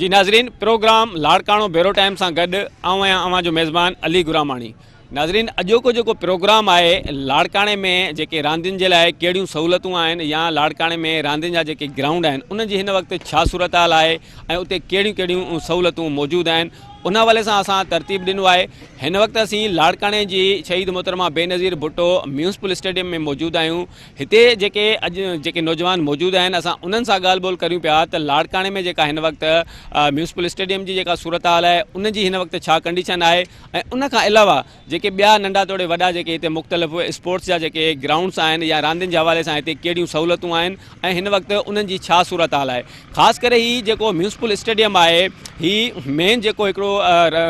جي ناظرين پروگرام لاڙڪاڻو بيرو ٽائيم سان گڏ آئون آهيان اوهان جو ميزبان علي گراماڻي ناظرين اڄوڪو جيڪو پروگرام آهي لاڙڪاڻي ۾ جيڪي راندين جي لاء ڪهڙيون سهولتون آهن يا لاڙڪاڻي ۾ راندين جا جيڪي گرائونڊ آهن انهن جي هن وقت ڇا صورتحال آهي ۽ اتي ڪهڙيون ڪهڙيون سهولتون موجود آهن ان حوالي سان اسان ترتيب ڏنو آهي هن وقت اسين لاڙڪاڻي جي شهيد محترمه بينظير ڀٽو ميونسپل اسٽيڊيم ۾ موجود آهيون هتي جيڪي اڄ جيڪي نوجوان موجود آهن اسان انهن سان ڳالهه ٻولهه ڪريون پيا ته لاڙڪاڻي ۾ جيڪا هن وقت ميونسپل اسٽيڊيم جي جيڪا صورتحال آهي ان جي هن وقت ڇا ڪنڊيشن آهي ۽ ان کان علاوه جيڪي ٻيا ننڍا توڙي وڏا جيڪي هتي مختلف اسپورٽس جا جيڪي گرائونڊس آهن يا راندين جي حوالي سان هتي ڪهڙيون سهولتون آهن ۽ هن وقت انهن جي ڇا صورتحال آهي خاص ڪري هي جيڪو ميونسپل اسٽيڊيم آهي هي مين جيڪو هڪڙو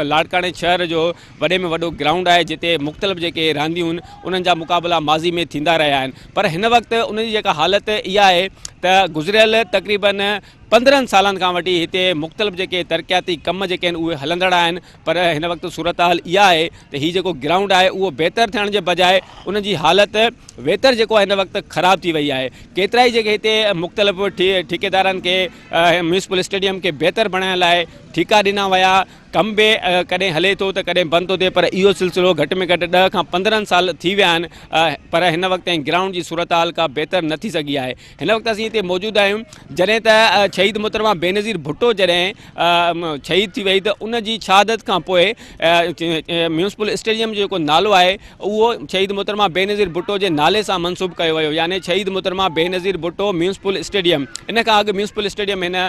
لاڙڪاڻي شهر جو وڏي ۾ وڏو گرائونڊ آهي جتي مختلف جيڪي رانديون انهن جا مقابلا ماضي ۾ ٿيندا رهيا آهن پر هن وقت انهن جي جيڪا حالت اها آهي ته گذريل تقريبن 15 سالن کان وٺي هتي مختلف جيڪي ترقياتي ڪم جيڪي آهن اهي هلندڙ آهن پر هن وقت صورتحال اها آهي ته هي جيڪو گرائونڊ آهي اهو بهتر ٿيڻ جي بجاء ان جي حالت ويتر جيڪو هن وقت خراب ٿي وئي آهي ڪيترائي جيڪي هتي مختلف ٺيڪيدارن کي ميونسپل اسٽيڊيم کي بهتر بڻائڻ لاء ٺيڪا ڏنا ويا ڪم به ڪڏهن هلي ٿو ته ڪڏهن بند ٿو ٿئي پر اهو سلسلو گهٽ ۾ گهٽ 10 کان 15 سال ٿي ويا آهن پر هن وقت تائين گرائونڊ جي صورتحال ڪا بهتر نه ٿي سگهي آهي هن وقت اسين هتي موجود آهيون جڏهن ته شهيد محترمه بينظير ڀٽو جڏهن شهيد ٿي وئي ته ان جي شهادت کان پوء ميونسپل اسٽيڊيم جو جيڪو نالو آهي اهو شهيد محترمه بينظير ڀٽو جي نالي سان منسوب ڪيو ويو يعني شهيد محترمه بينظير ڀٽو ميونسپل اسٽيڊيم ان کان اڳ ميونسپل اسٽيڊيم هن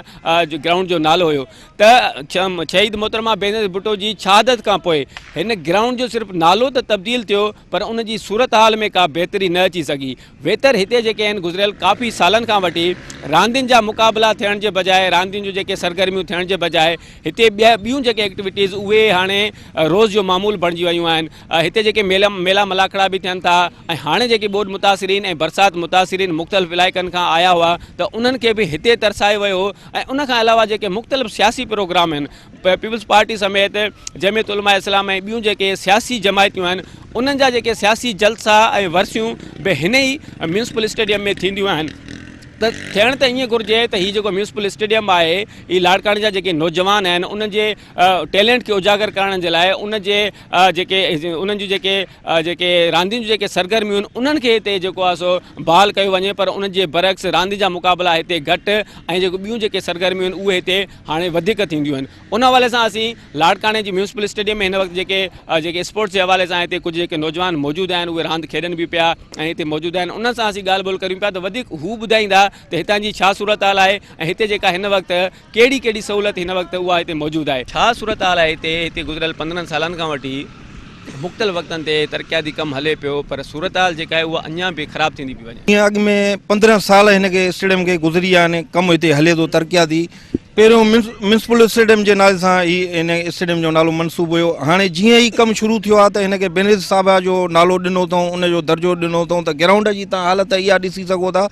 گرائونڊ جو نالو هيو ته شهيد محترمه بينظير ڀٽو جي شهادت کان پوء هن گرائونڊ جو صرف نالو ته تبديل ٿيو پر ان جي صورتحال ۾ ڪا بهتري نه اچي سگهي. ويتر هتي جيڪي آهن گذريل ڪافي سالن کان وٺي راندين جا مقابلا ٿيڻ جي بجاء راندين جون جيڪي سرگرميون ٿيڻ جي بجاء هتي ٻيون جيڪي ايڪٽيوٽيز اهي هاڻي روز جو معمول بڻجي ويون آهن. هتي جيڪي ميلا ميلا ملاکڙا به ٿين ٿا ۽ هاڻي جيڪي ٻوڏ متاثرين ۽ برسات متاثرين مختلف علائقن کان آيا هئا ته انهن کي به هتي ترسايو ويو هو ۽ ان کان علاوه جيڪي مختلف سياسي پروگرام آهن پيپلز پارٽي سميت جمعيت علماء اسلام ۽ ٻيون جيڪي سياسي جماعتيون آهن انهن جا جيڪي سياسي جلسا ۽ ورسيون به هن ئي ميونسپل اسٽيڊيم ۾ ٿينديون آهن ته ٿيڻ ته ائين گهرجي ته هي جيڪو ميونسپل اسٽيڊيم آهي هي لاڙڪاڻي جا جيڪي نوجوان آهن انهن جي ٽيلنٽ کي اجاگر ڪرڻ جي لاء ان جي جيڪي انهن جون جيڪي جيڪي راندين جون جيڪي سرگرميون آهن انهن کي هتي جيڪو آهي سو بحال ڪيو وڃي پر ان جي برعڪس راندين جا مقابلا هتي گهٽ ۽ جيڪو ٻيون جيڪي سرگرميون آهن اهي هتي هاڻي وڌيڪ ٿينديون آهن ان حوالي سان اسين لاڙڪاڻي جي ميونسپل اسٽيڊيم ۾ هن وقت جيڪي جيڪي اسپورٽس جي حوالي سان هتي ڪجهه جيڪي نوجوان موجود آهن اهي راند کيڏن به پيا ۽ هتي موجود آهن انهن سان اسين ڳالهه ٻولهه ڪريون پيا ته وڌيڪ هو ٻڌائيندا ته هتان جي ڇا صورتحال آهي ۽ هتي جيڪا هن وقت ڪهڙي ڪهڙي سهولت هن وقت اها هتي موجود آهي. ڇا صورتحال آهي هتي؟ هتي گذريل 15 سالن کان وٺي مختلف وقتن تي ترقياتي ڪم هلي پيو پر صورتحال جيڪا آهي اها اڃا به خراب ٿيندي پئي وڃي. جيئن اڳ ۾ 15 سال هن کي اسٽيڊيم کي گذري ويا آهن ڪم هتي هلي ٿو ترقياتي پهريون ميونسپل اسٽيڊيم جي نالي سان هي هن اسٽيڊيم جو نالو منسوب هيو هاڻي جيئن ئي ڪم شروع ٿيو آهي ته هن کي بينظير صاحبه جو نالو ڏنو اٿئون ان جو درجو ڏنو اٿئون ته گرائونڊ جي تان حالت اها ڏسي سگهو ٿا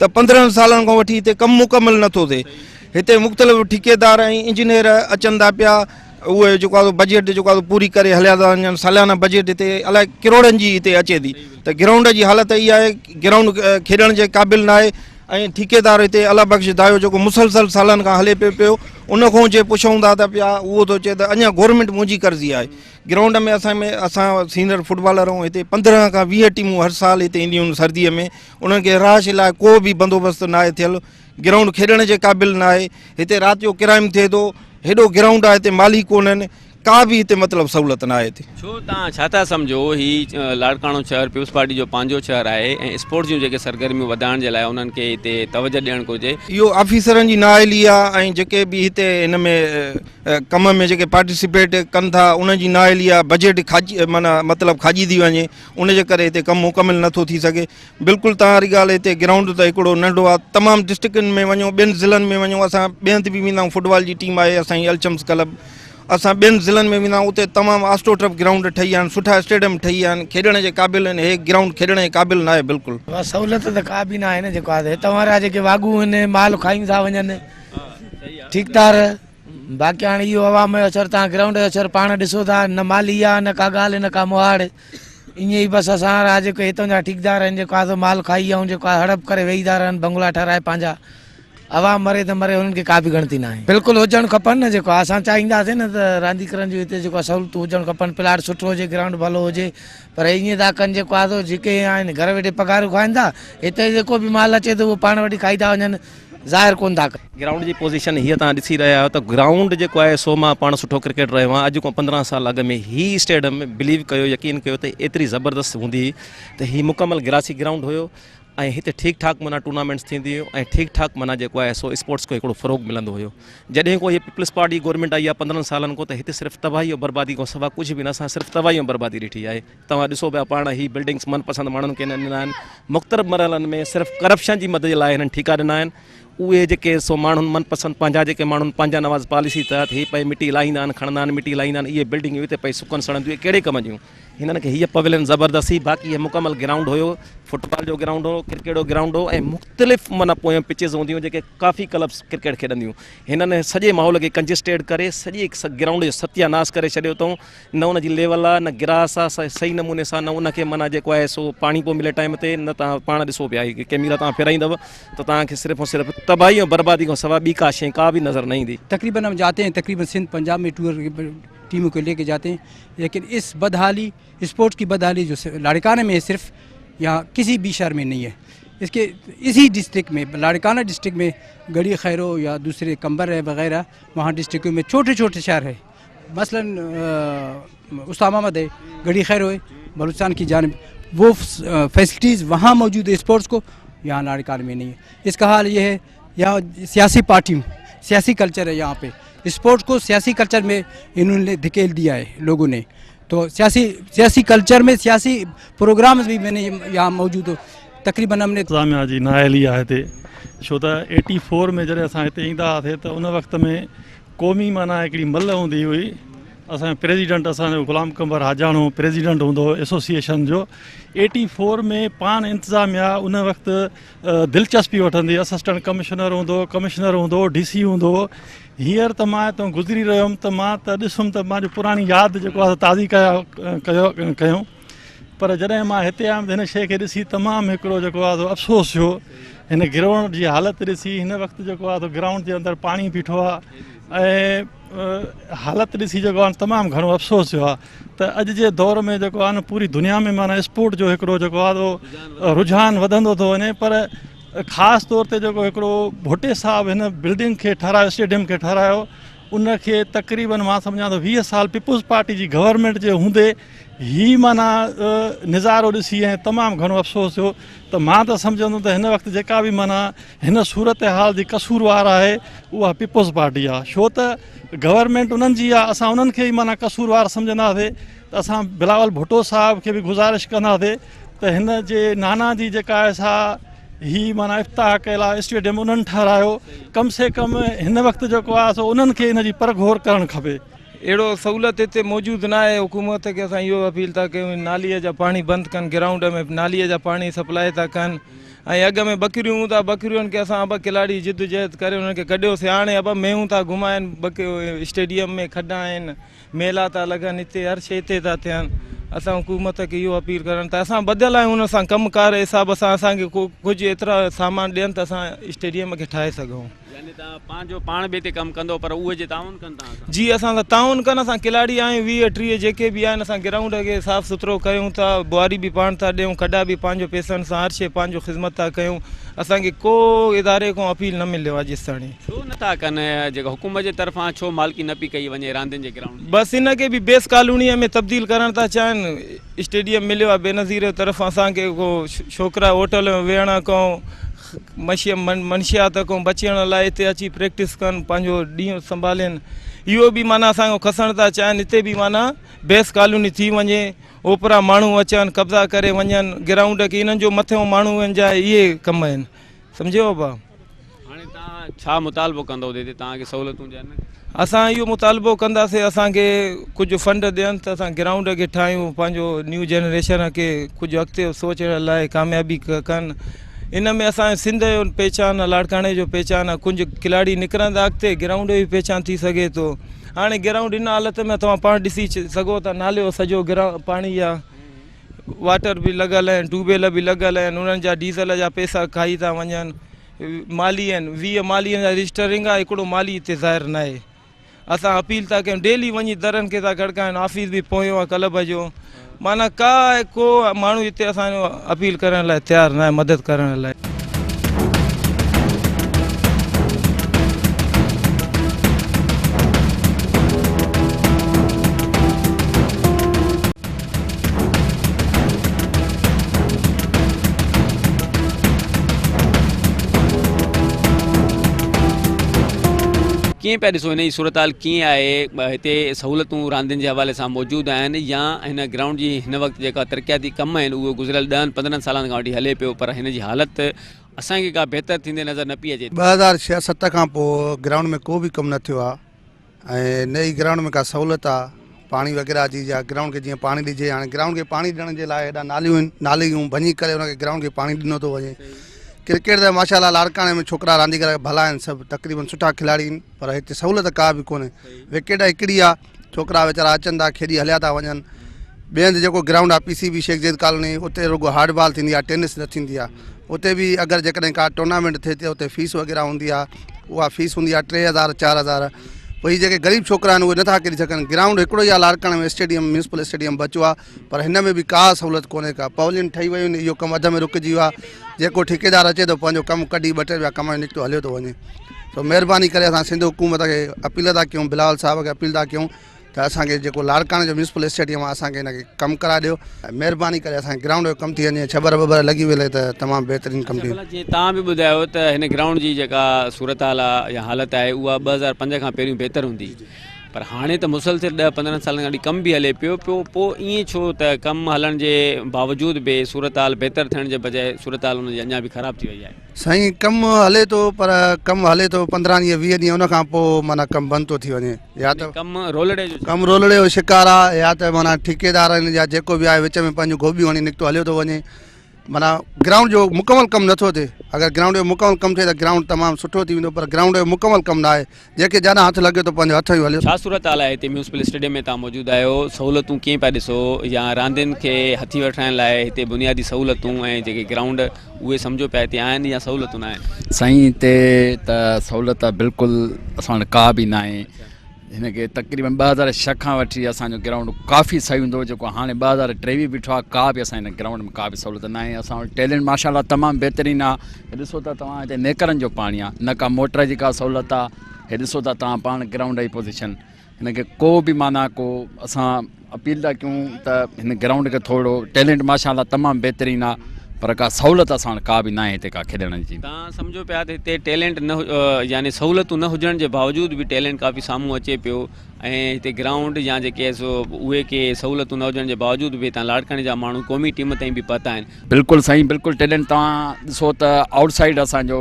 ته 15 سالن کان وٺي هتي ڪم مڪمل نٿو ٿئي هتي مختلف ٺيڪيدار ۽ انجنيئر اچن ٿا پيا اهي جيڪو آهي بجيٽ جيڪو آهي پوري ڪري هليا ٿا وڃن ساليانه بجيٽ هتي الائي ڪروڙن جي هتي اچي ٿي ته گرائونڊ جي حالت اها آهي گرائونڊ کيڏڻ جي قابل نه آهي ۽ ٺيڪيدار هتي الله بخش دايو جيڪو مسلسل سالن کان هلي پيو پيو ان کان جي پڇون ٿا ته پيا اهو ٿو چئي ته اڃا گورنمينٽ منهنجي قرضي آهي گرائونڊ ۾ اسان ۾ اسان سينئر فٽبالر آهيون هتي 15 کان 20 ٽيمون هر سال هتي اينديون آهن سردي ۾ انهن کي رهائش لاء ڪو به بندوبست نه آهي ٿيل گرائونڊ کيڏڻ جي قابل نه آهي هتي رات جو ڪرائم ٿئي ٿو هيڏو گرائونڊ آهي هتي مالهي ڪونهن ڪا به هتي مطلب سهولت نه آهي هتي. ڇو توهان ڇا ٿا سمجهو هي لاڙڪاڻو شهر پيپلز پارٽي جو پنهنجو شهر آهي ۽ اسپورٽس جون جيڪي سرگرميون وڌائڻ جي لاء انهن کي هتي توجه ڏيڻ گهرجي. اهو آفيسرن جي نااهلي آهي ۽ جيڪي به هتي هن ۾ ڪم ۾ جيڪي پارٽيسپيٽ ڪن ٿا انهن جي نااهلي آهي بجيٽ کاڄي معنيٰ مطلب کاڄي ٿي وڃي ان جي ڪري هتي ڪم مڪمل نٿو ٿي سگهي بلڪل توهان واري ڳالهه هتي گرائونڊ ته هڪڙو ننڍو آهي تمام ڊسٽرڪٽن ۾ وڃو ٻين ضلعن ۾ وڃو اسان ٻين هنڌ به ويندا آهيون فٽبال جي ٽيم آهي اسان جي الشمس ڪلب اسان ٻين ضلعن ۾ ويندا آهيون اتي تمام آسٽو ٽرف گرائونڊ ٺهي ويا آهن سٺا اسٽيڊيم ٺهي ويا آهن کيڏڻ جي قابل آهن هي گرائونڊ کيڏڻ جي قابل ناهي بلڪل. سهولت ته ڪا به ناهي نه جيڪو آهي هتان وارا جيڪي واڳون آهن مال کائين ٿا وڃن ٺيڪدار باقي هاڻي اهو عوام جو اثر تان گرائونڊ جو اثر پاڻ ڏسو ٿا نه مالي آهي نه ڪا ڳالهه نه ڪا مهاڙ ائين ئي بس اسان وارا جيڪي هتان جا ٺيڪدار آهن جيڪو آهي سو مال کائي ۽ جيڪو آهي هڙپ ڪري ويهي ٿا رهن بنگلا ٺهرائي پنهنجا. عوام مري ته مري انهن کي ڪا به ڳڻتي ناهي. بلڪل هجڻ کپن نه جيڪو اسان چاهينداسين نه ته رانديگرن جون هتي جيڪو سهولتون هجڻ کپن پلاٽ سٺو هجي گرائونڊ ڀلو هجي پر ائين ٿا ڪن جيڪو آهي سو جيڪي آهن گهر ويٺي پگهارون کائن ٿا هتي جيڪو به مال اچي ٿو اهو پاڻ وٽ ئي کائي ٿا وڃن ظاهر ڪونه ٿا ڪن. گرائونڊ جي پوزيشن هيء توهان ڏسي رهيا آهيو ته گرائونڊ جيڪو آهي سو مان پاڻ سٺو ڪرڪيٽ رهيو آهيان اڄ کان 15 سال اڳ ۾ هي اسٽيڊم بليو ڪيو يقين ڪيو ته ايتري زبردست هوندي هئي ته هي مڪمل گراسي گرائونڊ هيو ۽ هتي ٺيڪ ٺاڪ معنيٰ ٽورنامينٽس ٿيندي هيون ۽ ٺيڪ ٺاڪ معنيٰ جيڪو آهي سو اسپورٽس کي هڪڙو فروغ ملندو هيو جڏهن کان هي پيپلز پارٽي جي گورنمينٽ آئي آهي 15 سالن کان ته هتي صرف تباهي ۽ بربادي کان سوا ڪجهه به نه اسان صرف تباهي ۽ بربادي ڏٺي آهي توهان ڏسو پيا پاڻ هي بلڊنگس من پسند ماڻهن کي هنن ڏنا آهن مختلف مرحلن ۾ صرف ڪرپشن جي مدد جي لاء هنن ٺيڪا ڏنا آهن اهي جيڪي سو ماڻهن من پسند پنهنجا جيڪي ماڻهن پنهنجا نواز پاليسي تحت هي پئي مٽي لاهيندا آهن کڻندا آهن مٽي لاهيندا آهن اهي بلڊنگون هتي پئي سڪن سڙن ٿيون اهي ڪهڙي ڪم جون هنن کي هيء پويلين زبردست هئي باقي هي مڪمل گرائونڊ هيو فٽبال جو گرائونڊ هو ڪرڪيٽ جو گرائونڊ هو ۽ مختلف معنيٰ پويان پچز هونديون جيڪي ڪافي ڪلبس ڪرڪيٽ کيڏنديون هنن سڄي ماحول کي ڪنجسٽيڊ ڪري سڄي گرائونڊ جو ستيا ناس ڪري ڇڏيو اٿئون نه ان جي ليول آ نه گراس آ صحيح نموني سان نه ان کي معنيٰ جيڪو آهي سو پاڻي پيو ملي ٽائيم تي نه تان پاڻ ڏسو پيا هي ڪيميرا تان ڦيرائيندو ته تان کي صرف صرف تباهي ۽ بربادي کان سوا ٻي ڪا شيء ڪا به نظر نه ايندي. تقريبن هم جاتے ہیں تقريبن سندھ پنجاب میں ٹور ٹیموں کو لے کے جاتے ہیں لیکن اس بدحالی اسپورٹس کی بدحالی جو لاڑکانہ میں ہے صرف یہاں کسی بھی شہر میں نہیں ہے اس کے اسی ڈسٹرکٹ میں لاڑکانہ ڈسٹرکٹ میں گڑی خیرو یا دوسرے کمبر ہے وغیرہ وہاں ڈسٹرکٹوں میں چھوٹے چھوٹے شہر ہے مثلا استاد محمد ہے گڑی خیرو ہے بلوچستان کی جانب وہ فیسلٹیز وہاں موجود ہے اسپورٹس کو یہاں لاڑکانہ میں نہیں ہے اس کا حال یہ ہے یہاں سیاسی پارٹیوں سیاسی کلچر ہے یہاں پہ اسپورٹس کو سیاسی کلچر میں انہوں نے دھکیل دیا ہے لوگوں نے تو سیاسی سیاسی کلچر میں سیاسی پروگرامز بھی میں نے یہاں موجود ہو تقريبن هم ني انتظاميا جي نااهلي آهي هتي ڇو ته ايٽي فور ۾ جڏهن اسان هتي ايندا هئاسي ته ان وقت ۾ قومي معنيٰ هڪڙي ملهه هوندي هئي اسان جو پريزيڊنٽ اسان جو غلام قمبر حاجاڻو پريزيڊنٽ هوندو هو ايسوسيئيشن جو ايٽي فور ۾ پاڻ انتظاميا ان وقت دلچسپي وٺندي اسسٽنٽ ڪمشنر هوندو هو ڪمشنر هوندو هو ڊي سي هوندو هو هينئر ته مان هتان گذري رهيو هيم ته مان ته ڏسم ته مان جو پراڻي ياد جيڪو آهي تازي ڪيا ڪيو ڪيون پر جڏهن مان هتي آيم ته هن شيء کي ڏسي تمام هڪڙو جيڪو آهي سو افسوس ٿيو هن گرائونڊ جي حالت ڏسي هن وقت جيڪو آهي سو گرائونڊ جي اندر پاڻي بيٺو آهي ۽ حالت ڏسي جيڪو آهي تمام گهڻو افسوس ٿيو آهي ته اڄ جي دور ۾ جيڪو آهي نه پوري دنيا ۾ معنيٰ اسپورٽ جو هڪڙو جيڪو آهي سو رجحان وڌندو ٿو وڃي پر خاص طور تي جيڪو هڪڙو ڀٽي صاحب هن بلڊنگ کي ٺهرايو اسٽيڊيم کي ٺهرايو ان کي تقريبن مان سمجهان ٿو 20 سال پيپلز پارٽي جي گورنمينٽ جي هوندي هي معنيٰ نظارو ڏسي ۽ تمام گهڻو افسوس ٿيو ته مان ته سمجهندم ته هن وقت جيڪا به معنيٰ هن صورتحال جي قصوروار آهي اها پيپلز پارٽي آهي ڇو ته گورنمينٽ انهن جي آهي اسان انهن کي ئي معنيٰ قصوروار سمجهنداسي ته اسان بلاول ڀٽو صاحب کي به گذارش ڪنداسي ته هن جي نانا جي جيڪا آهي سا هي معنيٰ افتتاح ڪيل آهي اسٽيڊيم انهن ٺهرايو ڪم سي ڪم هن وقت جيڪو آهي سو انهن کي ان جي پرگهور ڪرڻ کپي. اهڙو سهولت هتي موجود نه آهي حڪومت کي اسان اهو اپيل ٿا ڪيون نالي جا پاڻي بند ڪن گرائونڊ ۾ نالي جا پاڻي سپلائي ٿا ڪن ۽ اڳ ۾ ٻڪريون هوندا ٻڪرين کي اسان ابا ڪلاڙي جدوجهد ڪري انهن کي ڪڍيوسي هاڻي ابا مينهون ٿا گهمائن اسٽيڊيم ۾ کڏا آهن ميلا ٿا لڳن هتي هر شي هتي ٿا ٿين اسان حڪومت کي اهو اپيل ڪرڻ ٿا اسان ٻڌل آهيون ان سان ڪم ڪار حساب سان اسان کي ڪجهه ايترا سامان ڏين ته اسان اسٽيڊيم کي ٺاهي سگهون. يعني توهان پنهنجو پاڻ به هتي ڪم ڪندو پر اهي جي تعاون ڪن توهان سان. جي اسان سان تعاون ڪن اسان کلاڙي آهيون 20 30 جيڪي به آهن اسان گرائونڊ کي صاف سٿرو ڪيون ٿا ٻواري به پاڻ ٿا ڏيون کڏا به پنهنجو پئسن سان هر شي پنهنجو خدمت ٿا ڪيون اسان کي ڪو اداري کان اپيل نه مليو آهي جيستاڻي. ڇو نه ٿا ڪن جيڪا حڪومت جي طرفان ڇو مالڪي نه پئي ڪئي وڃي راندين جي گرائونڊ جي. بس ان کي به بيس ڪالوني ۾ تبديل ڪرڻ ٿا چاهين اسٽيڊيم مليو آهي بينظير جي طرفان اسان کي ڪو ڇوڪرا هوٽل ۾ ويهڻ کان مشي منشيات کان بچڻ لاء هتي اچي پريڪٽس ڪن پنهنجو ڏينهن سنڀالين اهو به معنيٰ اسان کان کسڻ ٿا چاهين هتي به معنيٰ بيس ڪالوني ٿي وڃي اوپرا ماڻهو اچن قبضا ڪري وڃن گرائونڊ کي انهن جو مٿيون ماڻهو آهن جا اهي ڪم آهن سمجهيو ابا. هاڻي توهان ڇا مطالبو ڪندو ديدي توهان کي سهولتون ڏين. اسان اهو مطالبو ڪنداسين اسان کي ڪجهه فنڊ ڏين ته اسان گرائونڊ کي ٺاهيون پنهنجو نيو جنريشن کي ڪجهه اڳتي سوچڻ لاء ڪاميابي ڪن ان ۾ اسان سنڌ جو پهچان آهي لاڙڪاڻي جو پهچان آهي ڪجهه کلاڙي نڪرندا اڳتي گرائونڊ جو پهچان ٿي سگهي ٿو هاڻي گرائونڊ ان حالت ۾ توهان پاڻ ڏسي سگهو ٿا نالي جو سڄو گرائونڊ پاڻي آهي واٽر به لڳل آهن ٽيوب ويل به لڳل آهن انهن جا ڊيزل جا پئسا کائي ٿا وڃن. مالي آهن 20 مالين جا رجسٽرنگ آهي هڪڙو مالي هتي ظاهر ناهي اسان اپيل ٿا ڪيون ڊيلي وڃي درن کي ٿا کڙڪايون آفيس به پويون آهي ڪلب جو معنيٰ ڪا ڪو ماڻهو هتي اسان جو اپيل ڪرڻ لاء تيار ناهي مدد ڪرڻ لاء. ڪيئن پيا ڏسو هن جي صورتحال ڪيئن آهي هتي سهولتون راندين جي حوالي سان موجود آهن يا هن گرائونڊ جي هن وقت جيڪا ترقياتي ڪم آهن اهو گذريل ڏهن پندرهن سالن کان وٺي هلي پيو پر هن جي حالت اسان کي ڪا بهتر ٿيندي نظر نه پئي اچي. 2006 7 کان پوء گرائونڊ ۾ ڪو به ڪم نه ٿيو آهي ۽ نه ئي گرائونڊ ۾ ڪا سهولت آ پاڻي وغيره جي يا گرائونڊ کي جيئن پاڻي ڏجي هاڻي گرائونڊ کي پاڻي ڏيڻ جي لاء هيڏا ناليون آهن ناليون ڀڃي ڪري ان کي گرائونڊ کي پاڻي ڏنو ٿو وڃي ڪرڪيٽ ته ماشاء الله لاڙڪاڻي ۾ ڇوڪرا رانديگر ڀلا آهن سڀ تقريبن سٺا کلاڙي آهن پر هتي سهولت ڪا به ڪونهي وڪيٽ هڪڙي آ ڇوڪرا ويچارا اچن ٿا کيڏي هليا ٿا وڃن ٻئي هنڌ جيڪو گرائونڊ آ P C B Sheikh Zayed colony اتي رڳو هارڊ بال ٿيندي آ ٽينس نه ٿيندي آ اتي به اگر جيڪڏهن ڪا ٽورنامينٽ ٿئي ته اتي فيس وغيره هوندي آ اها فيس هوندي آ 3000 4000 پوء هي جيڪي غريب ڇوڪرا آهن اهي نٿا کيڏي سگهن گرائونڊ هڪڙو ئي آ لاڙڪاڻي ۾ اسٽيڊيم ميونسپل اسٽيڊيم بچو آ پر هن ۾ به ڪا سهولت ڪونهي ڪا پولين ٺهي ويون آهن اهو ڪم اڌ ۾ رڪجي ويو آ جيڪو ٺيڪيدار اچي ٿو پنهنجو ڪم ڪڍي ٻه ٽي رپيا ڪمائي نڪتو هليو ٿو وڃي سو مهرباني ڪري اسان سنڌ حڪومت کي اپيل ٿا ڪيون بلاول صاحب کي اپيل ٿا ڪيون ته اسان کي جيڪو لاڙڪاڻي جو ميونسپل اسٽيڊيم آهي اسان کي هن کي ڪم ڪرائي ڏيو ۽ مهرباني ڪري اسان کي گرائونڊ جو ڪم ٿي وڃي ڇٻر ٻٻر لڳي ويلي ته تمام بهترين ڪم ٿي. اڇا جيئن توهان به ٻڌايو ته هن گرائونڊ جي جيڪا صورتحال آهي يا حالت آهي اها 2005 کان پهريون بهتر هوندي پر هاڻي ته مسلسل ڏهه پندرهن سالن کان وٺي ڪم به هلي پيو پيو پوء ائين ڇو ته ڪم هلڻ جي باوجود به صورتحال بهتر ٿيڻ جي بجاء صورتحال ان جي اڃا به خراب ٿي وئي آهي. سائين ڪم هلي ٿو پر ڪم هلي ٿو پندرهن ڏينهن ويهه ڏينهن ان کان پوء معنيٰ ڪم بند ٿو ٿي وڃي يا ته ڪم رولڙي جو ڪم رولڙي جو شڪار آ يا ته معنيٰ ٺيڪيدار آهن يا جيڪو به آهي وچ ۾ پنهنجون گهوٻيون هڻي نڪتو هليو ٿو وڃي معنيٰ گرائونڊ جو مڪمل ڪم نٿو ٿئي اگر گرائونڊ جو مڪمل ڪم ٿئي ته گرائونڊ تمام سٺو ٿي ويندو پر گرائونڊ جو مڪمل ڪم نه آهي جنهن کي جاڏان هٿ لڳيو ته پنهنجو هٿ ئي هليو. ڇا صورتحال آهي هتي ميونسپل اسٽيڊيم ۾ توهان موجود آهيو سهولتون ڪيئن پيا ڏسو يا راندين کي هٿي وٺرائڻ لاء هتي بنيادي سهولتون ۽ جيڪي گرائونڊ اهي سمجهو پيا هتي آهن يا سهولتون ناهن. سائين هتي ته سهولت بلڪل اسان وٽ ڪا به ناهي هن کي تقريبن 2006 کان وٺي اسان جو گرائونڊ ڪافي صحيح هوندو هو جيڪو هاڻي 2023 بيٺو آهي ڪا به اسان هن گرائونڊ ۾ ڪا به سهولت ناهي اسان وٽ ٽيلنٽ ماشاء الله تمام بهترين آهي ڏسو ته توهان هتي نيڪرن جو پاڻي آهي نه ڪا موٽر جي ڪا سهولت آهي هي ڏسو ته توهان پاڻ گرائونڊ جي پوزيشن هن کي ڪو به معنيٰ ڪو اسان اپيل ٿا ڪيون ته هن گرائونڊ کي ٿورو ٽيلنٽ ماشاء الله تمام بهترين آ پر ڪا سهولت اسان وٽ ڪا به ناهي هتي ڪا کيڏڻ جي. توهان سمجهو پيا ته هتي ٽيلنٽ نه يعني سهولتون نه هجڻ جي باوجود به ٽيلنٽ ڪافي سامهون اچي پيو ۽ هتي گرائونڊ يا جيڪي آهي سو اهي ڪي سهولتون نه هجڻ جي باوجود به هتان لاڙڪاڻي جا ماڻهو قومي ٽيم تائين به پهتا آهن. بلڪل سائين بلڪل ٽيلنٽ توهان ڏسو ته آئوٽ سائيڊ اسان جو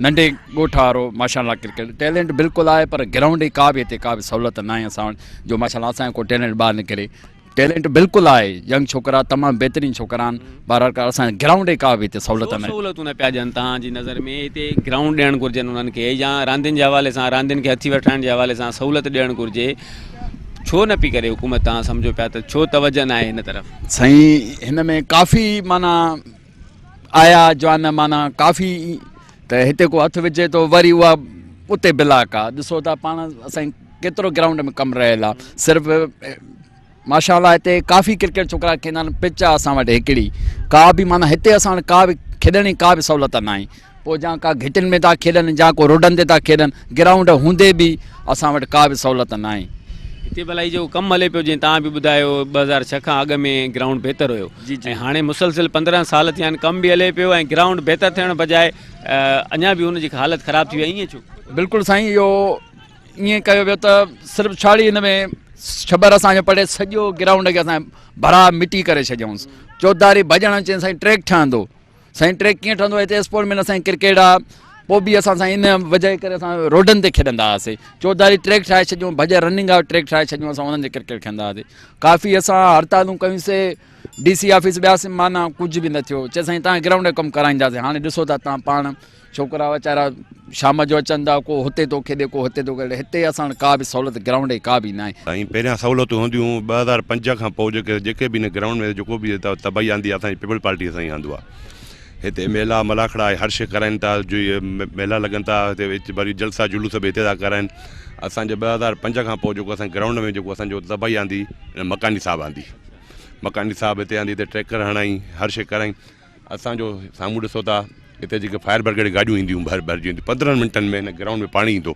ننڍي ڳوٺ وارو ماشاء الله ڪرڪيٽ ٽيلنٽ بلڪل آهي پر گرائونڊ جي ڪا به هتي ڪا به سهولت ناهي اسان وٽ جو ماشاء الله اسان جو ڪو ٽيلنٽ ٻاهر نڪري ٽيلنٽ بلڪل آهي ينگ ڇوڪرا تمام بهترين ڇوڪرا آهن بهرحال ڪا اسان گرائونڊ جي ڪا به هتي سهولت نه سهولتون نه پيا ڏين توهان جي نظر ۾ هتي گرائونڊ ڏيڻ گهرجن انهن کي يا راندين جي حوالي سان راندين کي هٿي وٺرائڻ جي حوالي سان سهولت ڏيڻ گهرجي ڇو نه پي ڪري حڪومت توهان سمجهو پيا ته ڇو توجه نه آهي هن طرف. سائين هن ۾ ڪافي معنيٰ آيا جوان معنيٰ ڪافي ته هتي ڪو هٿ وجهي ٿو وري اها اتي بلاڪ آ ڏسو ٿا پاڻ اسان ڪيترو گرائونڊ ۾ ڪم رهيل آ صرف ماشاء الله هتي ڪافي ڪرڪيٽ ڇوڪرا کيڏندا آهن پچ آ اسان وٽ هڪڙي ڪا به معنيٰ هتي اسان وٽ ڪا به کيڏڻ جي ڪا به سهولت ناهي پوء جا ڪا گهٽين ۾ ٿا کيڏن جا ڪو روڊن تي ٿا کيڏن گرائونڊ هوندي به اسان وٽ ڪا به سهولت ناهي. هتي ڀلا هي جيڪو ڪم هلي پيو جيئن توهان به ٻڌايو 2006 کان اڳ ۾ گرائونڊ بهتر هيو ۽ هاڻي مسلسل 15 سال ٿيا آهن ڪم به هلي پيو ۽ گرائونڊ بهتر ٿيڻ بجاء اڃا به ان جي حالت خراب ٿي وئي ائين ڇو؟ بلڪل سائين اهو ائين ڪيو ويو ته صرف ڇاڙي هن ۾ ڇٻر اسان جو پڙي سڄو گرائونڊ کي اسان ڀرا مٽي ڪري ڇڏيائونس چوڌاري ڀڄڻ چين سائين ٽريڪ ٺهندو سائين ٽريڪ ڪيئن ٺهندو هتي اسپورٽ مين اسان ڪرڪيٽ آ پوء به اسان سائين ان وجه ڪري اسان روڊن تي کيڏندا هئاسي چوڌاري ٽريڪ ٺاهي ڇڏيون ڀڄ رننگ آ ٽريڪ ٺاهي ڇڏيون اسان انهن تي ڪرڪيٽ کيڏندا هئاسي ڪافي اسان هڙتالون ڪيون سي ڊي سي آفيس وياسي معنيٰ ڪجهه به نه ٿيو چي سائين تان گرائونڊ جو ڪم ڪرائينداسي هاڻي ڏسو ٿا تان پاڻ ڇوڪرا ويچارا شام جو اچن ٿا ڪو هتي ٿو کيڏي ڪو هتي ٿو کيڏي هتي اسان وٽ ڪا به سهولت گرائونڊ جي ڪا به ناهي. سائين پهريان سهولتون هونديون هيون 2005 کان پوء جيڪي جيڪي به هن گرائونڊ ۾ جيڪو به تباهي آندي آهي اسان جي پيپلز پارٽي سائين آندو آهي هتي ميلا ملاکڙا هر شيء ڪرائين ٿا جو اهي ميلا لڳن ٿا هتي وري جلسا جلوس به هتي ٿا ڪرائين اسان جي 2005 کان پوء جيڪو اسان گرائونڊ ۾ جيڪو اسان جو تباهي آندي مڪاني صاحب آندي مڪاني صاحب هتي آندي هتي ٽريڪر هڻائين هر شيء ڪرائين اسان جو سامهون ڏسو ٿا هتي جيڪي فائر برگيڊ گاڏيون اينديون ڀر ڀرجي وينديون 15 منٽن ۾ هن گرائونڊ ۾ پاڻي ايندو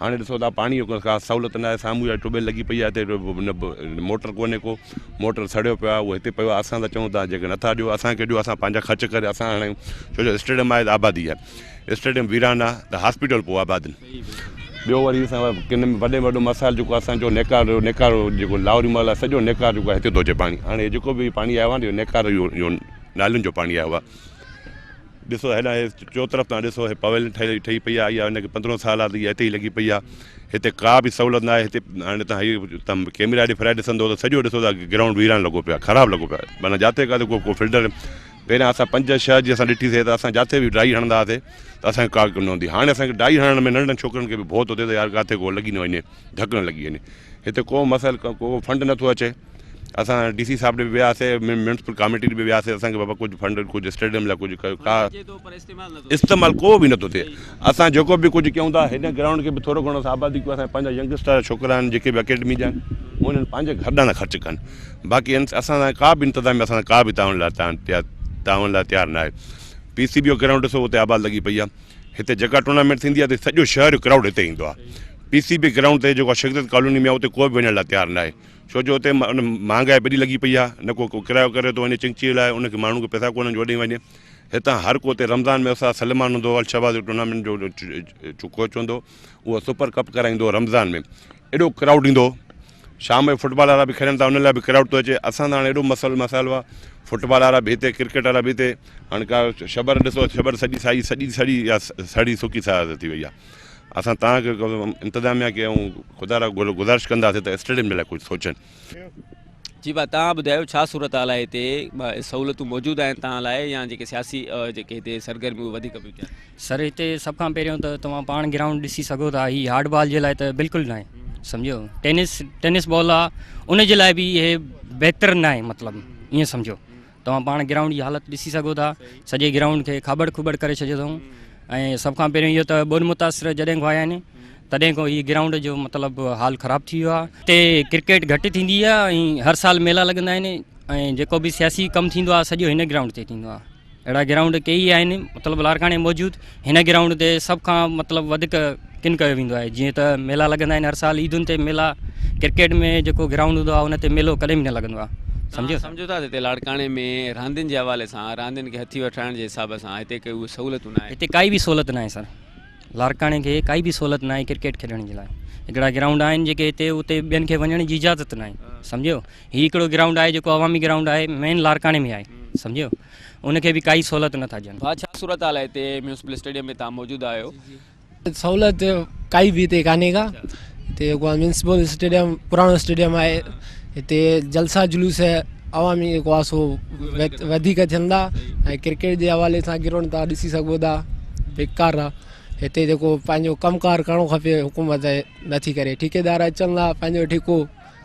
هاڻي ڏسو ٿا پاڻي جو ڪا سهولت نه آهي سامهون اها ٽيوب ويل لڳي پئي آهي هتي موٽر ڪونهي ڪو موٽر سڙيو پيو آهي اهو هتي پيو آهي اسان ته چئون ٿا جيڪي نٿا ڏيو اسان کي ڏيو اسان پنهنجا خرچ ڪري اسان هڻايون ڇو جو اسٽيڊيم آهي ته آبادي آهي اسٽيڊيم ويران آهي ته هاسپيٽل پوء آباد آهن ٻيو وري اسان ڪن ۾ وڏي ۾ وڏو مسائل جيڪو اسان جو نيڪار نيڪار جيڪو لاهوري محل آهي سڄو نيڪار جيڪو آهي هتي ٿو اچي پاڻي هاڻي جيڪو به پاڻي آيو آهي نيڪار اهو نالين جو پاڻي آيو آهي ڏسو هيڏانهن هي چوطرف تان ڏسو هي پويلين ٺهي ٺهي پئي آهي اها هن کي 15 سال آهي ته اها هتي ئي لڳي پئي آهي هتي ڪا به سهولت نه آهي هتي هاڻي تان هي تان ڪيمرا ڏي ڦرائي ڏسندو ته سڄو ڏسو ته گرائونڊ ويران لڳو پيو آهي خراب لڳو پيو آهي معنيٰ جاتي ڪاٿي ڪو ڪو فلٽر پهريان اسان 5 6 جي اسان ڏٺي سي ته اسان جاتي به ڊائي هڻندا هئاسي ته اسان کي ڪا نه هوندي هاڻي اسان کي ڊائي هڻڻ ۾ ننڍن ڇوڪرن کي به ڀؤ ٿو ٿئي ته يار ڪاٿي ڪو لڳي نه وڃي ڌڪ نه لڳي وڃي هتي ڪو مسئل ڪو فنڊ نٿو اچي اسان ڊي سي صاحب ڏي به وياسي ميونسپل ڪاميٽي ڏي به وياسي اسان کي بابا ڪجهه فنڊ ڪجهه اسٽيڊيم لاء ڪجهه ڪيو ڪا استعمال ڪو به نٿو ٿئي اسان جيڪو به ڪجهه ڪيون ٿا هن گرائونڊ کي به ٿورو گهڻو اسان آبادي ڪيون اسان پنهنجا ينگسٽر ڇوڪرا آهن جيڪي به اڪيڊمي جا آهن انهن پنهنجي گهر ڏانهن خرچ ڪن باقي اسان سان ڪا به انتظاميا اسان سان ڪا به تعاون لاء تعاون لاء تيار نه آهي پي سي بي جو گرائونڊ ڏسو اتي آباد لڳي پئي آهي هتي جيڪا ٽورنامينٽ ٿيندي آهي سڄو شهر جو ڪرائوڊ هتي ايندو آهي پي سي بي گرائونڊ تي جيڪو شگرد ڪالوني ۾ آهي اتي ڪو به وڃڻ لاء تيار نه آهي ڇو جو اتي مهانگائي وڏي لڳي پئي آهي نه ڪو ڪو ڪرايو ڪري ٿو وڃي چنگچي لاء ان کي ماڻهن کي پئسا ڪونهن جو وڏي وڃي هتان هر ڪو اتي رمضان ۾ استاد سليمان هوندو هو الشهباز جو ٽورنامينٽ جو ڪوچ هوندو اهو سپر ڪپ ڪرائيندو هو رمضان ۾ ايڏو ڪرائوڊ ايندو هو شام جو فٽبال وارا به کيڏن ٿا ان لاء به ڪرائوڊ ٿو اچي اسان ته هاڻي ايڏو مسئلو مسائل هئا فٽبال وارا به هتي ڪرڪيٽ وارا به هتي هاڻي ڪا شبر ڏسو شبر سڄي سائي سڄي سڙي يا سڙي سڪي سا ٿي وئي آهي اسان توهان کي انتظاميا کي ۽ خدا را گذارش ڪنداسين ته اسٽيڊيم جي لاء ڪجهه سوچن. جي ڀاء توهان ٻڌايو ڇا صورتحال آهي هتي سهولتون موجود آهن توهان لاء يا جيڪي سياسي جيڪي هتي سرگرميون وڌيڪ پيون ٿين. سر هتي سڀ کان پهريون ته توهان پاڻ گرائونڊ ڏسي سگهو ٿا هي هارڊ بال جي لاء ته بلڪل ناهي سمجهيو ٽينس ٽينس بال آ ان جي لاء به هي بهتر ناهي مطلب ائين سمجهو توهان پاڻ گرائونڊ جي حالت ڏسي سگهو ٿا سڄي گرائونڊ کي کاٻڙ کوٻڙ ڪري ڇڏيو اٿئون ۽ سڀ کان پهريون اهو ته ٻوڏ متاثر جڏهن کان آيا آهن تڏهن کان هي گرائونڊ جو مطلب حال خراب ٿي ويو آهي هتي ڪرڪيٽ گهٽ ٿيندي آهي ۽ هر سال ميلا لڳندا آهن ۽ جيڪو به سياسي ڪم ٿيندو آهي سڄو هن گرائونڊ تي ٿيندو آهي اهڙا گرائونڊ ڪيئي آهن مطلب لاڙڪاڻي موجود هن گرائونڊ تي سڀ کان مطلب وڌيڪ ڪن ڪيو ويندو آهي جيئن ته ميلا لڳندا آهن هر سال عيدن تي ميلا ڪرڪيٽ ۾ جيڪو گرائونڊ هوندو آهي ان تي ميلو ڪڏهن به نه لڳندو آهي سمجهو سمجهو ٿا هتي لاڙڪاڻي ۾ راندين جي حوالي سان راندين کي هٿي وٺرائڻ جي حساب سان هتي ڪي اهي سهولتون نه آهن هتي ڪائي به سهولت نه آهي سر لاڙڪاڻي کي ڪائي به سهولت نه آهي ڪرڪيٽ کيڏڻ جي لاء هڪڙا گرائونڊ آهن جيڪي هتي اتي ٻين کي وڃڻ جي اجازت نه آهي سمجهيو هي هڪڙو گرائونڊ آهي جيڪو عوامي گرائونڊ آهي مين لاڙڪاڻي ۾ آهي سمجهيو ان کي به ڪائي سهولت نٿا ڏين. ڀاء ڇا صورتحال آهي هتي ميونسپل اسٽيڊيم ۾ توهان موجود آهيو. سهولت ڪائي به هتي ڪانهي ڪا هتي جيڪو آهي ميونسپل اسٽيڊيم پراڻو اسٽيڊيم آهي هتي جلسا جلوس عوامي جيڪو آهي سو وڌيڪ ٿين ٿا ۽ ڪرڪيٽ جي حوالي سان گرائونڊ تان ڏسي سگهو ٿا بيڪار آهي هتي جيڪو پنهنجو ڪم ڪار ڪرڻو کپي حڪومت نٿي ڪري ٺيڪيدار اچن ٿا پنهنجو ٺيڪو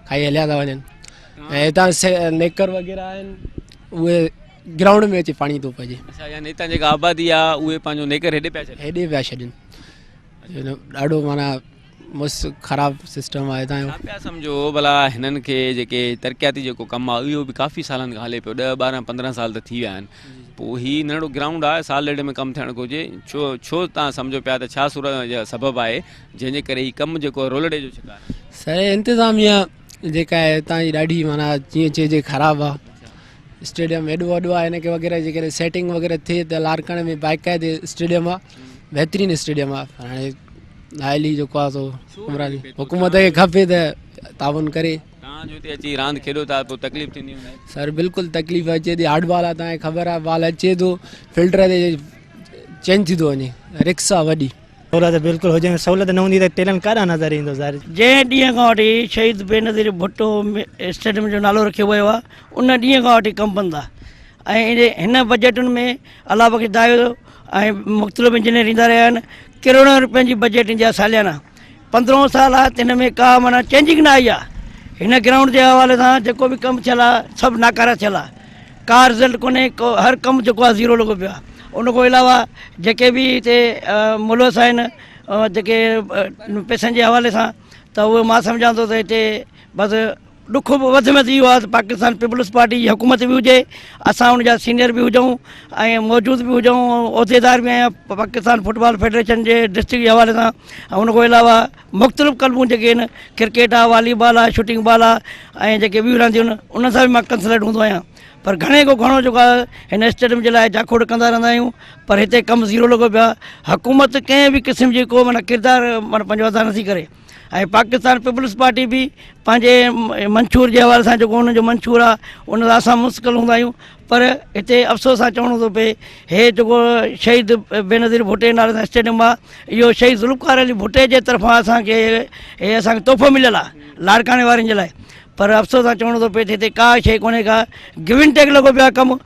کائي هليا ٿا وڃن ۽ هتان نيڪر وغيره آهن اهي گرائونڊ ۾ اچي پاڻي ٿو پئجي. اڇا يعني هتان جيڪا آبادي آ اهي پنهنجو نيڪر هيڏي پيا ڇڏين. هيڏي پيا ڇڏين ڏاڍو معنيٰ مس خراب سسٽم آهي هتان جو. ڇا پيا سمجهو ڀلا هنن کي جيڪي ترقياتي جيڪو ڪم آ اهو به ڪافي سالن کان هلي پيو 10 12 15 سال ته ٿي ويا آهن پوء هي ننڍڙو گرائونڊ آ سال ڏيڍ ۾ ڪم ٿيڻ گهرجي ڇو ڇو تان سمجهو پيا ته ڇا صورت سبب آهي جنهن جي ڪري هي ڪم جيڪو رولڙي جو شڪار آهي. سر انتظاميا جيڪا آهي هتان جي ڏاڍي معنيٰ جيئن چئجي خراب آ اسٽيڊيم ايڏو وڏو آهي هن کي وغيره جيڪڏهن سيٽنگ وغيره ٿئي ته لاڙڪاڻي ۾ باقاعدي اسٽيڊيم آ بهترين اسٽيڊيم آ پر هاڻي نااهلي جيڪو آ سو حڪمراني حڪومت کي کپي ته تعاون ڪري. توهان جو هتي اچي راند کيڏو ٿا پوء تڪليف ٿيندي هوندي. سر بلڪل تڪليف اچي ٿي هارڊ بال آ توهان کي خبر آ بال اچي ٿو فلٽر تي چينج ٿي ٿو وڃي رڪس آ وڏي. سهولت بلڪل هجي سهولت نه هوندي ته ٽيلنٽ ڪاڏانهن نظر ايندو ظاهر. جنهن ڏينهن کان وٺي شهيد بينظير ڀٽو اسٽيڊيم جو نالو رکيو ويو آهي ان ڏينهن کان وٺي ڪم بند آهي ۽ هن بجيٽن ۾ الله بخش دايو ۽ مختلف انجنيئر ايندا رهيا آهن ڪروڙين روپين جي بجيٽ ايندي آهي ساليانه 15 سال آهي ته هن ۾ ڪا معنيٰ چينجنگ نه آئي آهي هن گرائونڊ جي حوالي سان جيڪو به ڪم ٿيل آهي سڀ ناڪاره ٿيل آهي ڪا رزلٽ ڪونهي ڪو هر ڪم جيڪو آهي زيرو لڳو پيو آهي. ان کان علاوه جيڪي به هتي ملوث آهن جيڪي پئسن جي حوالي سان ته اهي مان سمجهان ٿو ته هتي بس ڏک به وڌ ۾ وڌ اهو آهي ته پاڪستان پيپلز پارٽي جي حڪومت به هجي اسان ان جا سينئر به هجون ۽ موجود به هجون عهديدار به آهيان پاڪستان فٽبال فيڊريشن جي ڊسٽرڪٽ جي حوالي سان ۽ ان کان علاوه مختلف ڪلبون جيڪي آهن ڪرڪيٽ آهي والي بال آهي شوٽنگ بال آهي ۽ جيڪي ٻيون رانديون آهن انهن سان به مان ڪنسلٽ هوندو آهيان پر گهڻي کان گهڻو جيڪو آهي هن اسٽيڊيم جي لاء جاکوڙ ڪندا رهندا آهيون پر هتي ڪم زيرو لڳو پيو آهي حڪومت ڪنهن به قسم جي ڪو معنيٰ ڪردار معنيٰ پنهنجو ادا نٿي ڪري ۽ پاڪستان پيپلز پارٽي به پنهنجي منشور جي حوالي سان جيڪو انهن جو منشور آهي ان سان اسان منسقل هوندا آهيون پر هتي افسوس سان چوڻو ٿو پئي هي جيڪو شهيد بينظير ڀٽي جي نالي سان اسٽيڊيم آهي اهو شهيد ذوالفقار علي ڀٽي جي طرفان اسانکي هي اسانکي تحفو مليل آهي لاڙڪاڻي وارن جي لاء پر افسوس سان چوڻو ٿو پئي ته هتي ڪا شيء ڪونهي ڪا گيو اينڊ ٽيڪ لڳو پيو آهي ڪم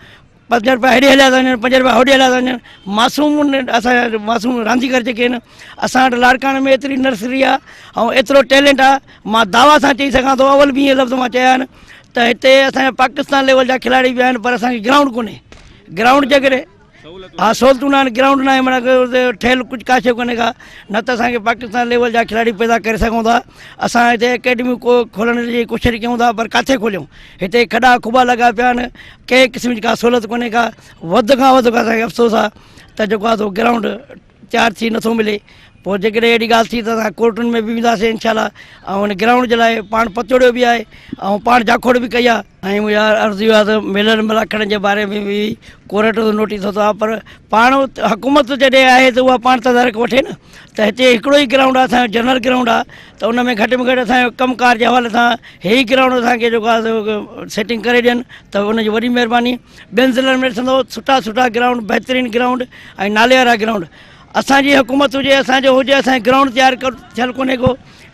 پنج روپيا هيڏي هليا ٿا وڃن پنج روپيا هوڏي هليا ٿا وڃن معصوم اسان جا معصوم رانديگر جيڪي آهن اسان وٽ لاڙڪاڻي ۾ ايتري نرسري آهي ۽ ايترو ٽيلنٽ آهي مان دعويٰ سان چئي سگهان ٿو اول به اهي لفظ مان چيا آهن ته هتي اسان جا پاڪستان ليول جا کلاڙي به آهن پر اسان کي گرائونڊ ڪونهي گرائونڊ جي ڪري ها سهولتون نه آهن گرائونڊ نه آهي معنيٰ ٺهيل ڪجهه ڪا شيء ڪونهي ڪا نه ته اسان کي پاڪستان ليول جا کلاڙي پيدا ڪري سگهون ٿا اسان هتي اڪيڊميون ڪو کولڻ جي ڪوشش ڪيون ٿا پر ڪاٿي کوليون هتي کڏا کٻا لڳا پيا آهن ڪنهن قسم جي ڪا سهولت ڪونهي ڪا وڌ کان وڌ اسان کي افسوس آهي ته جيڪو آهي سو گرائونڊ تيار ٿي نٿو ملي پوء جيڪڏهن اهڙي ڳالهه ٿي ته اسان ڪورٽن ۾ به وينداسين انشاء الله ۽ ان گرائونڊ جي لاء پاڻ پتوڙيو به آهي ۽ پاڻ جاکوڙ به ڪئي آهي. ۽ منهنجو عرض اهو آهي ته ميلن ملاکڙن جي باري ۾ به ڪورٽ جو نوٽيس ورتو آهي پر پاڻ حڪومت جڏهن آهي ته اها پاڻ تدارڪ وٺي نه ته هتي هڪڙو ئي گرائونڊ آهي اسانجو جنرل گرائونڊ آهي ته ان ۾ گهٽ ۾ گهٽ اسانجو ڪم ڪار جي حوالي سان هي ئي گرائونڊ اسانکي جيڪو آهي سو سيٽنگ ڪري ڏين ته ان جي وڏي مهرباني ٻين ضلعن ۾ ڏسندو سٺا سٺا گرائونڊ بهترين گرائونڊ ۽ نالي وارا گرائونڊ اسان جي حڪومت هجي اسان جو هجي اسان جو گرائونڊ تيار ٿيل ڪونهي ڪو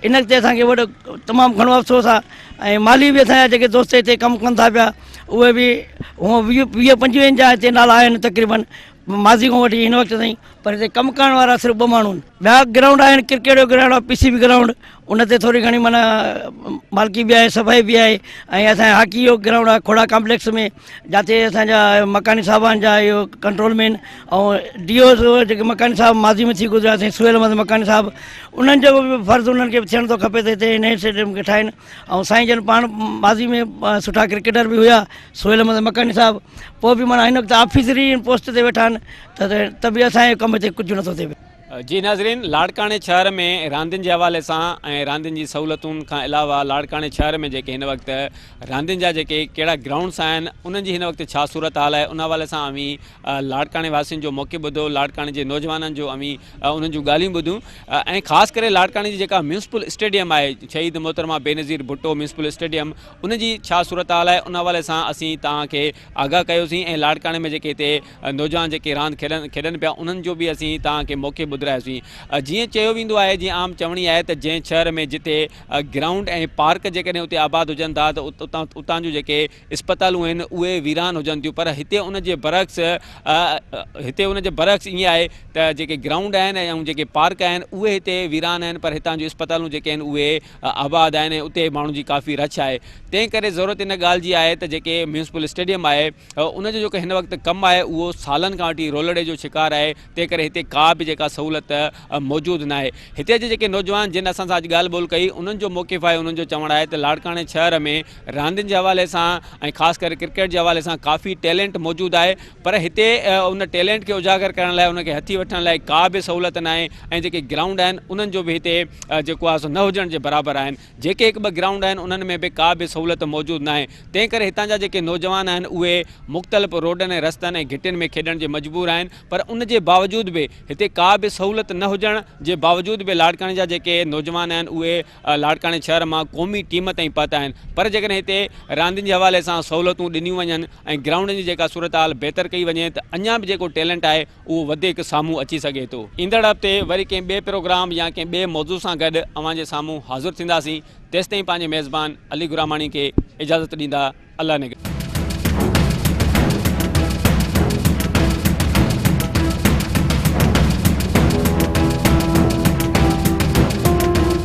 ان تي اسان کي وڏو تمام گهڻو افسوس آهي ۽ مالي به اسان جا جيڪي دوست هتي ڪم ڪن ٿا پيا اهي به هونء ويهه پنجويهن جا هتي نالا آهن تقريبن ماضي کان وٺي هن وقت تائين پر هتي ڪم ڪرڻ وارا صرف ٻه ماڻهو آهن ٻيا گرائونڊ آهن ڪرڪيٽ جو گرائونڊ آهي پي سي بي گرائونڊ ان تي ٿوري گهڻي معنيٰ مالڪي به آهي صفائي به آهي ۽ اسان جي هاڪي جو گرائونڊ آهي کوڙا ڪامپليڪس ۾ جاتي اسان جا مڪاني صاحبان جا اهو ڪنٽرول مين ۽ ڊي او جيڪي مڪاني صاحب ماضي ۾ ٿي گذريا سائين سهيل احمد مڪاني صاحب انهن جو به فرض انهن کي به ٿيڻ ٿو کپي ته هتي نئين اسٽيڊيم کي ٺاهين ۽ سائين جن پاڻ ماضي ۾ سٺا ڪرڪيٽر به هيا سهيل احمد مڪاني صاحب پوء به معنيٰ هن وقت آفيسري پوسٽ تي ويٺا آهن ته به اسان جو ڪم هتي ڪجهه نٿو ٿئي پيو. جي ناظرين لاڙڪاڻي شهر ۾ راندين جي حوالي سان ۽ راندين جي سهولتن کان علاوه لاڙڪاڻي شهر ۾ جيڪي هن وقت راندين جا جيڪي ڪهڙا گرائونڊس آهن انهن جي هن وقت ڇا صورت حال آهي ان حوالي سان اوهين لاڙڪاڻي واسين جو موقف ٻڌو لاڙڪاڻي جي نوجوانن جو اوهين انهن جون ڳالهيون ٻڌيون ۽ خاص ڪري لاڙڪاڻي جي جيڪا ميونسپل اسٽيڊيم آهي شهيد محترمه بينظير ڀٽو ميونسپل اسٽيڊيم ان جي ڇا صورت حال آهي ان حوالي سان اسين توهان کي آگاهه ڪيوسين ۽ لاڙڪاڻي ۾ جيڪي هتي نوجوان جيڪي راند کيڏن پيا انهن جو به اسين توهان کي موقعي ٻڌرايوسين. جيئن چيو ويندو آهي جيئن عام چوڻي آهي ته جنهن شهر ۾ جتي گرائونڊ ۽ پارڪ جيڪڏهن اتي آباد هجن ٿا ته اتان جون جيڪي اسپتالون آهن اهي ويران هجن ٿيون پر هتي ان جي برعڪس هتي ان جي برعڪس ائين آهي ته جيڪي گرائونڊ آهن ۽ جيڪي پارڪ آهن اهي هتي ويران آهن پر هتان جون اسپتالون جيڪي آهن اهي آباد آهن ۽ اتي ماڻهن جي ڪافي رش آهي تنهن ڪري ضرورت ان ڳالهه جي آهي ته جيڪي ميونسپل اسٽيڊيم آهي ان جو جيڪو هن وقت ڪم آهي اهو سالن کان وٺي رولڙي جو شڪار آهي تنهن ڪري هتي ڪا به جيڪا سهولت موجود ناهي هتي جي جيڪي نوجوان جن اسان سان اڄ ڳالهه ٻولهه ڪئي انهن جو موقف آهي انهن جو چوڻ آهي ته لاڙڪاڻي شهر ۾ راندين جي حوالي سان ۽ خاص ڪري ڪرڪيٽ جي حوالي سان ڪافي ٽيلنٽ موجود آهي پر هتي ان ٽيلنٽ کي اجاگر ڪرڻ لاء ان کي هٿي وٺڻ لاء ڪا به سهولت ناهي ۽ جيڪي گرائونڊ آهن انهن جو به هتي جيڪو آهي سو نه هجڻ جي برابر آهن جيڪي هڪ ٻه گرائونڊ آهن انهن ۾ به ڪا به سهولت موجود ناهي تنهن ڪري هتان جا جيڪي نوجوان آهن اهي مختلف روڊن ۽ رستن ۽ گهٽين ۾ کيڏڻ جي مجبور آهن پر ان جي باوجود به هتي ڪا به سهولت نه هجڻ جي باوجود به لاڙڪاڻي جا جيڪي نوجوان آهن اهي لاڙڪاڻي شهر مان قومي ٽيم تائين پهتا آهن پر جيڪڏهن هتي راندين جي حوالي سان سهولتون ڏنيون وڃن ۽ گرائونڊن جي جيڪا صورتحال بهتر ڪئي وڃي ته اڃا به جيڪو ٽيلنٽ آهي اهو وڌيڪ سامهون اچي سگهي ٿو. ايندڙ هفتي وري ڪنهن ٻئي پروگرام يا ڪنهن ٻئي موضوع سان گڏ اوهان جي سامهون حاضر ٿينداسين تيستائين پنهنجي ميزبان علي گراماڻي کي اجازت ڏيندا الله نگهبان.